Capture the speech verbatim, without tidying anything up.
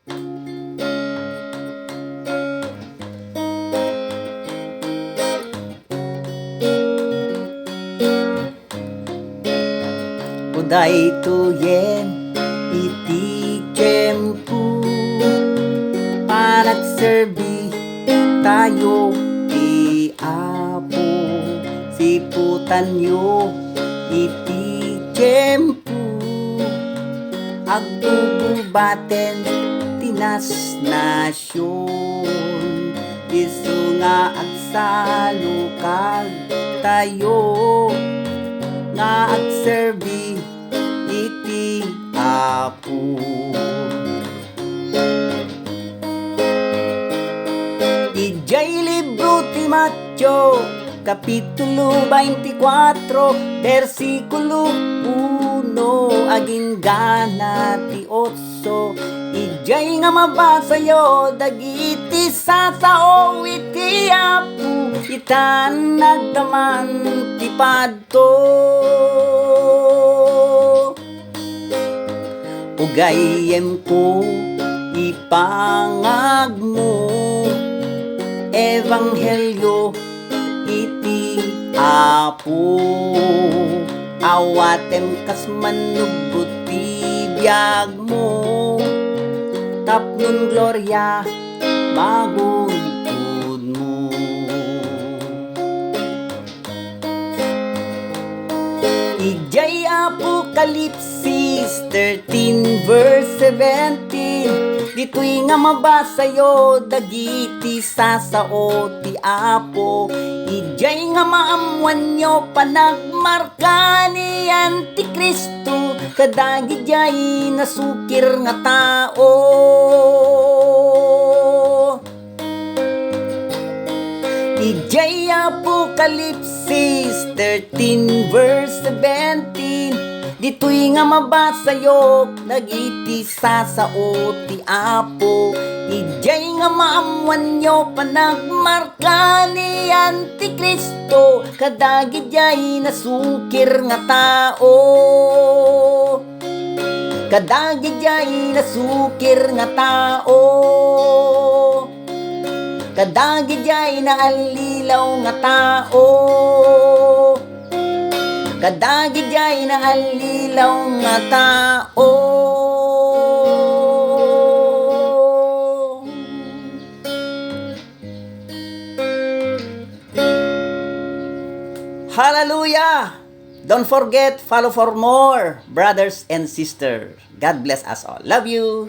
O daytoyen iti tiempo, panagserbi tayo ti Apo. Siputanyo iti tiempo, aggugubaten ti nasnasion. Isu nga agsalukag tayo nga agserbi iti Apo. Idiay libro ti Mateo, Kapitulo twenty-four, bersikulo uno, aginggana ti otso. Idiay nga mabasayo dagiti sasao iti Apo, itan nagdaman ti padto. Ugayyemko, ipangagmo, ebanghelio iti Apo. Awatem kas mannubbot ti biagmo, tapnon gloria maguntodmo. Idiay Apokalipsis thirteen verse seventeen, ditoy nga mabasayo dagiti sasao ti Apo. Idiay nga maammoanyo panagmarka ni Antikristo kadagidiay nasukir nga tao. Idiay Apokalipsis thirteen verse seventeen, ditoy nga mabasayo dagiti sasao ti Apo. Idiay nga maammoanyo panagmarka ni Antikristo kadagidiay nasukir nga tao. Kadagidiay nasukir nga tao. Kadagidiay naallilaw nga tao. Kadagidiay naallilaw nga tao. Hallelujah! Don't forget, follow for more, brothers and sisters. God bless us all. Love you.